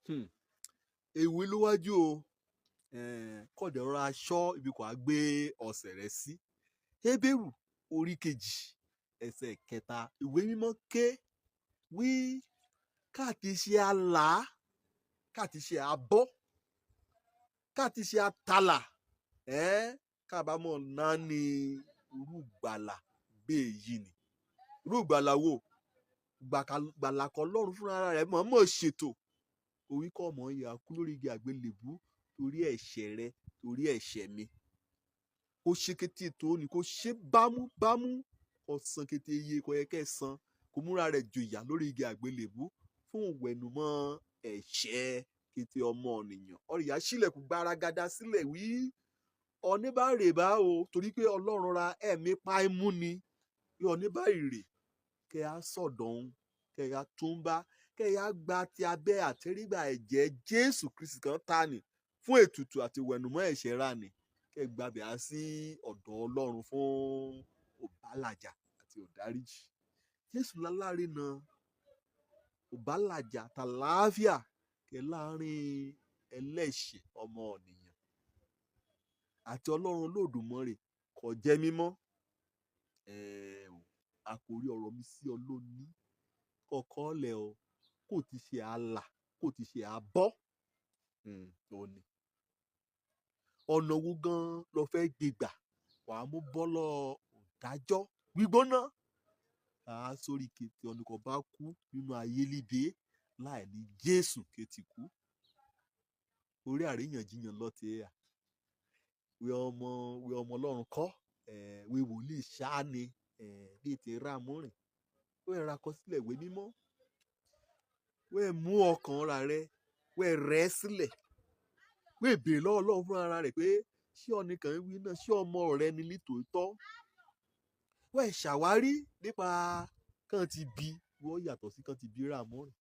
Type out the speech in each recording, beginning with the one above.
Hmm. Ewu lówájú o, kọ̀dẹ̀ rọra ṣọ́ ibi kò á gbé ọ̀sẹ̀ rẹ sí. Hébérù orí 2 ẹsẹ̀ 3, ìwé mímọ́ ké wí káàtì ṣe àlá, káàtì ṣe àbọ́, káàtì ṣe àtàlà, kábàámọ̀ náà ní irúgbàlà bẹ́ẹ̀ yìí ni. Irúgbàlà wo? Gbàlà kan Ọlọ́run fúnra rẹ̀ mọ̀ọ́mọ̀ ṣètò orí kọ́ mọ̀ ń yà kú lórí igi àgbélébú torí ẹ̀ṣẹ̀ rẹ, torí ẹ̀ṣẹ̀ mi. Kó ṣe kété tó ní, kó ṣe bámúbámú, kó san kété iye kó yẹ kẹ́ san, kó múra rẹ̀ jòyà lórí igi àgbélébú fún ìwẹ̀nùmọ́ ẹ̀ṣẹ̀ kété ọmọ ènìyàn. Ọ̀rìyá ṣílẹ̀kùn gbaragada sílẹ̀ wí ọ̀níbàrè bá o, torí pé Ọlọ́run ra ẹ̀mí pa imú ni bí ọ̀níbàrè kẹ́ á sọ̀dọ̀ òun, kẹ́ á tún bá, kẹ́ á gba ti abẹ́ àtẹ́rígbà ẹ̀jẹ̀ Jésù Kristi kan ta nì fún ètùtù àti ìwẹ̀nùmọ́ ẹ̀ṣẹ̀ ra nì, kẹ́ gbàbẹ̀ á sí ọ̀dọ̀ Ọlọ́run fún òbálàjà àti òdáríjì. Jésù lálárinà òbálàjà tàlàáfíà kẹ́ láàrin ẹlẹ́ṣẹ̀ ọmọ ènìyàn àti Ọlọ́run Olódùmarè kò jẹ́ mímọ́. Àkórí ọ̀rọ̀ mi sí ọ lónìí, kọ̀ọ̀kan lẹ̀ o, kò ti ṣe àlà, kò ti ṣe àbọ̀. Òní. Ọ̀nà wo gan lọ fẹ́ gbégbà wàá mú bọ́lọ̀ òdájọ́ gbígbóná á sórí kété ọ̀nà kan bá kú nínú ayé líbe láì ní Jésù kété kú. Orí àríyànjiyàn lọ ti à. Wí ọmọ, wí ọmọ Ọlọ́run kọ́, wí wòlíì ṣáá ni, bíi ti rámúrìn. Wí ra kọsílẹ̀ ìwé mímọ́. Wí mú ọkàn ra rẹ, wí rẹ́ sílẹ̀. Wí béèrè lọ́wọ́ Ọlọ́run fún ara rẹ̀ pé ṣé ọ̀nìkan wí náà, ṣé ọmọ rẹ ni nítòótọ́? Wí ṣàwárí nípa kàn ti bí, wọ́n yàtọ̀ sí kàn ti bí rámúrìn.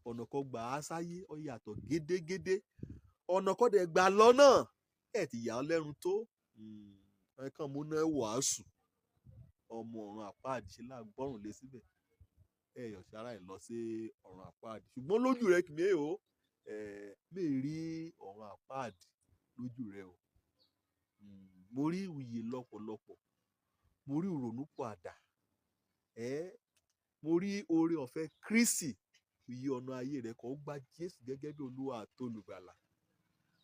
Ọ̀nà kan gbà á sáyé, ó yàtọ̀ gédégédé. Ọ̀nà kan dẹ̀ gbà lọ́nà, ẹ̀ ti yà ọ́ lẹ́run tó. Ẹ kàn múná wàásù. Ọmọ ọ̀run àpáàdì ṣe lágbọ́rùn lé síbẹ̀. Ẹ yọ̀ sára ẹ̀ lọ sí ọ̀run àpáàdì. Ṣùgbọ́n lójú rẹ kìí o, mi rí ọ̀run àpáàdì lójú rẹ o. Mo rí ìwúye lọ́pọ̀lọpọ̀. Mo rí ìrònúpìwàdà. Mo rí oore ọ̀fẹ́ Kristi iye ọ̀nà ayé rẹ kó gba Jésù gẹ́gẹ́ bí Olúwa àti olùgbàlà.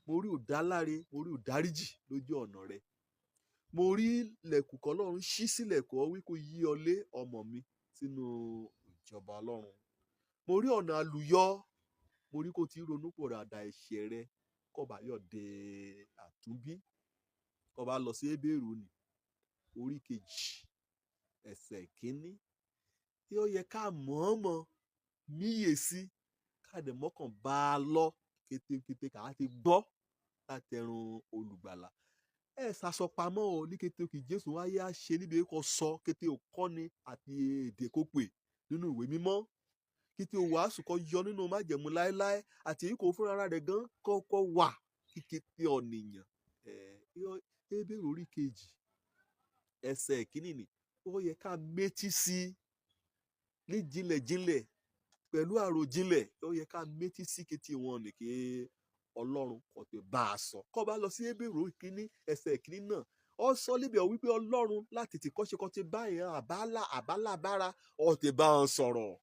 Mo rí òdáláre, mo rí òdáríjì lójú ọ̀nà rẹ. Mo rí ilẹ̀kùn kan Ọlọ́run ṣí sílẹ̀ kó wí kó yí ọ lé ọmọ mi sínú ìjọba Ọlọ́run. Mo rí ọ̀nà àlùyọ, mo rí kó ti ronúpìwàdà ẹ̀ṣẹ̀ rẹ kó bá yọ̀ dé àtúnbí. Kó bá lọ sí Hébérù ní orí 2 ẹsẹ̀ 1. Tí ó yẹ ká mọ̀ọ́mọ̀ míyèsí, ká dẹ̀ mọ́kàn bá a lọ kétékété ká ti gbọ́ látẹrun olùgbàlà. Ẹ sàsọpamọ́ o ní kété kí Jésù wáyé á ṣe níbi kó sọ kété òkọ́ni àti èdè kó pè nínú ìwé mímọ́. Kété òwàásù kó yọ nínú májẹ̀mú láéláé àti èyí kò fúnra rẹ̀ gan kọ́kọ́ wà kí kété ọ̀nìyàn. Hébérù orí 2 ẹsẹ̀ 1 ni ó yẹ ká métí sí ní jinlẹ̀jinlẹ̀ pẹ̀lú àròjinlẹ̀. Ó yẹ ká métí sí kété wọn ní kí Ọlọ́run kò tẹ̀ bá a sọ. Kó bá lọ sí Hébérù orí 1 ẹsẹ̀ 1 náà, ó sọ níbẹ̀ wípé Ọlọ́run láti ti kọ́ṣe kọ́ ti bá ìran àbálà bára ó ti bá wọn sọ̀rọ̀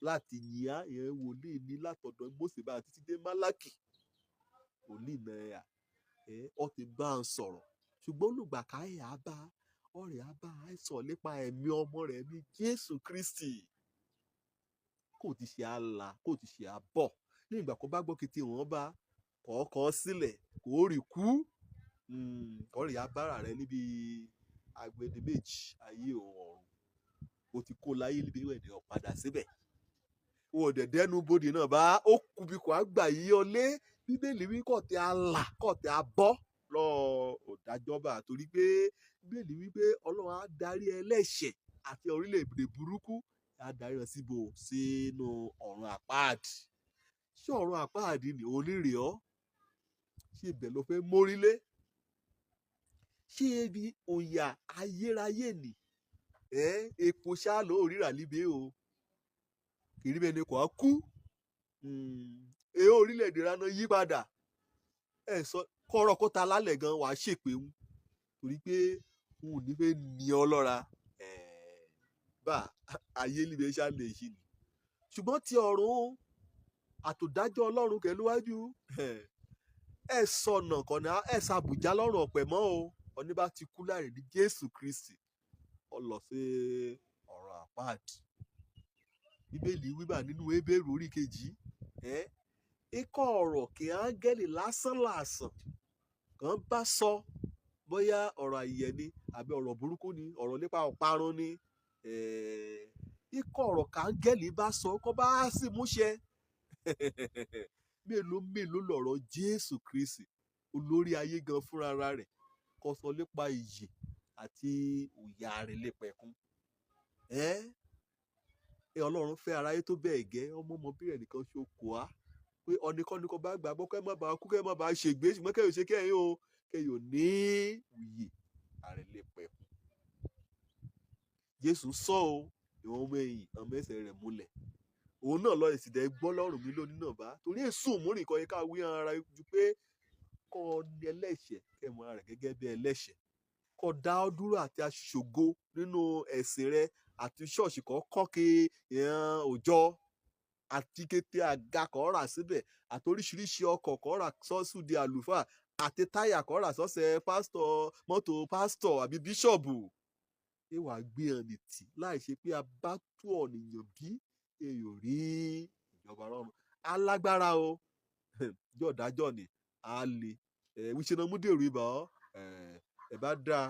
láti yíyá ìran wòlíì ní látọ̀dọ̀ Mósè bá títí dé Málákì wòlíì náà ó ti bá wọn sọ̀rọ̀. Ṣùgbọ́n olùgbàkáyà bá ọ̀rẹ́ á bá a sọ nípa ẹ̀mí ọmọ rẹ̀ ní Jésù Kristi. Kò ti ṣe àlà, kò ti ṣe àbọ̀. Ní ìgbà kó bá gbọ́ kété wọn bá kọ̀ọ̀kan sílẹ̀ kó rí kú. Ọ̀rẹ́ á bára rẹ níbi agbede méjì ayé òun ọ̀run. O ti kó láyé níbi ìwé èdè ọ̀padà síbẹ̀. O dẹ̀ dẹ́nu bodè náà bá ó kubi kò á gbà yí ọ lé. Bíbélì wí kọ̀tẹ́ àlà, kọ̀tẹ́ àbọ̀ lọ òdájọ́bà torí pé Bíbélì wí pé Ọlọ́run á darí ẹlẹ́ṣẹ̀ àti orílẹ̀-èdè burúkú á darí wọn síbo sínú ọ̀run àpáàdì. Ṣé ọ̀run àpáàdì ni onírè ọ́? Ṣé ibẹ̀ ló fẹ́ mórílé? Ṣé ibi òyà ayérayé ni? Epo ṣá ló ríra líbe o. Kìrí bẹ́ẹ̀ ni kò á kú. Èyí orílẹ̀-èdè rana yí padà ẹ sọ kọ́rọ̀ kó ta lálẹ́ gan wàá ṣèpè ń torí pé n ò ní fẹ́ ní ọ lọ́ra bá ayé níbi ṣá lè ṣe ni. Ṣùgbọ́n ti ọ̀run àtòdájọ́ Ọlọ́run kẹlúwájú ẹ sọnà kọ̀nà ẹ ṣàbùjá lọ́rùn ọ̀pẹ̀ mọ́ o. Ọní bá ti kú láì ní Jésù Kristi ó lọ sí ọ̀run àpáàdì. Bíbélì wíbà nínú Hébérù orí kejì ikọ̀ ọ̀rọ̀ kí áńgẹ́lì lásán làásàn kàn bá sọ, bóyá ọ̀rọ̀ àìyẹ̀ ni àbí ọ̀rọ̀ burúkú ni, ọ̀rọ̀ nípa ọ̀parun ni, ikọ̀ ọ̀rọ̀ káńgẹ́lì bá sọ kó bá sì múṣẹ. Mélòó mélòó lọ̀rọ̀ Jésù Kristi olórí ayé gan fúnra rẹ̀ kó sọ nípa ìyè àti òyà rẹ̀ lépẹ̀kun. Ẹ Ọlọ́run fẹ́ aráyé tó bẹ́ẹ̀ gẹ́, ọmọ ọmọ bí rẹ̀ nìkan ṣo kò á pé ọ̀nìkanì kan bá gbàgbọ́ kẹ́ má bàa kú, kẹ́ má bàa ṣègbé, ṣùgbọ́n kẹ́ yóò ṣe kẹ́yìn o, kẹ́ yóò ní òye ààrẹ lépẹ̀kun. Jésù sọ o, ìwọ̀n ọmọ ẹ̀yìn ọmọ ẹsẹ̀ rẹ̀ múlẹ̀. Òun náà lọ ìsìndẹ̀ gbọ́ lọ́rùn mi lónìí náà bá torí èso òmùrìn kan yẹ ká wí ara ju pé kọ́ ọ ní ẹlẹ́ṣẹ̀ kẹ́ mọ ara rẹ̀ gẹ́gẹ́ bí ẹlẹ́ṣẹ̀, kọ́ dá ọ dúró àti aṣògo nínú ẹ̀sìn rẹ àti ṣọ́ọ̀ṣì kọ́ kọ́kẹ́ ìran òjọ́ àti kété àga kọ́ rà síbẹ̀ àti oríṣiríṣi ọkọ̀ kọ́ rà sọ́ọ̀sù di àlùfáà àti táyà kọ́ rà sọ́sẹ̀ pásítọ̀, mọ́tò pásítọ̀ àbí bíṣọ̀bù. Ìwà gbé hàn ní tì láì ṣe pé a bá tú ọ̀nìyàn bí èèyàn rí ìjọba ọlọ́run alágbára o. Jọ̀dájọ́ ni a lè wíṣẹ́ náà múdèrú ibà ọ́ ẹ̀ bá dáa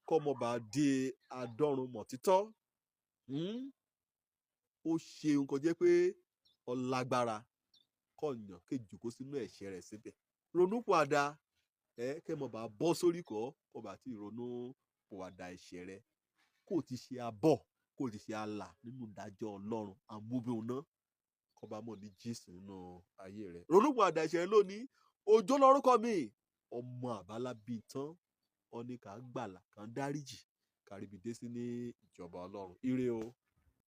kọ́mọ bá dé adọ́run mọ̀ títọ́. Ó ṣe nǹkan jẹ́ pé ọlágbára kọ̀yàn kejì kó sínú ẹ̀ṣẹ̀ rẹ̀ síbẹ̀ ronúpìwàdà kẹ́ mọ̀ bá bọ́ sórí kọ́ kó bá ti ronúpìwàdà ẹ̀ṣẹ̀ rẹ̀ kó o ti ṣe abọ́ kó o ti ṣe àlà nínú ìdájọ́ Ọlọ́run àmúbíhun náà kó bá mọ̀ ní Jésù nínú ayé rẹ̀. Ronúpìwàdà ẹ̀ṣẹ̀ rẹ̀ lónìí. Òjò lórúkọ mi ọmọ àbálá bíi tán ọní kà á gbàlà kà á dáríjì kàríbi dé sí ní ìjọba Ọlọ́run. Ire o.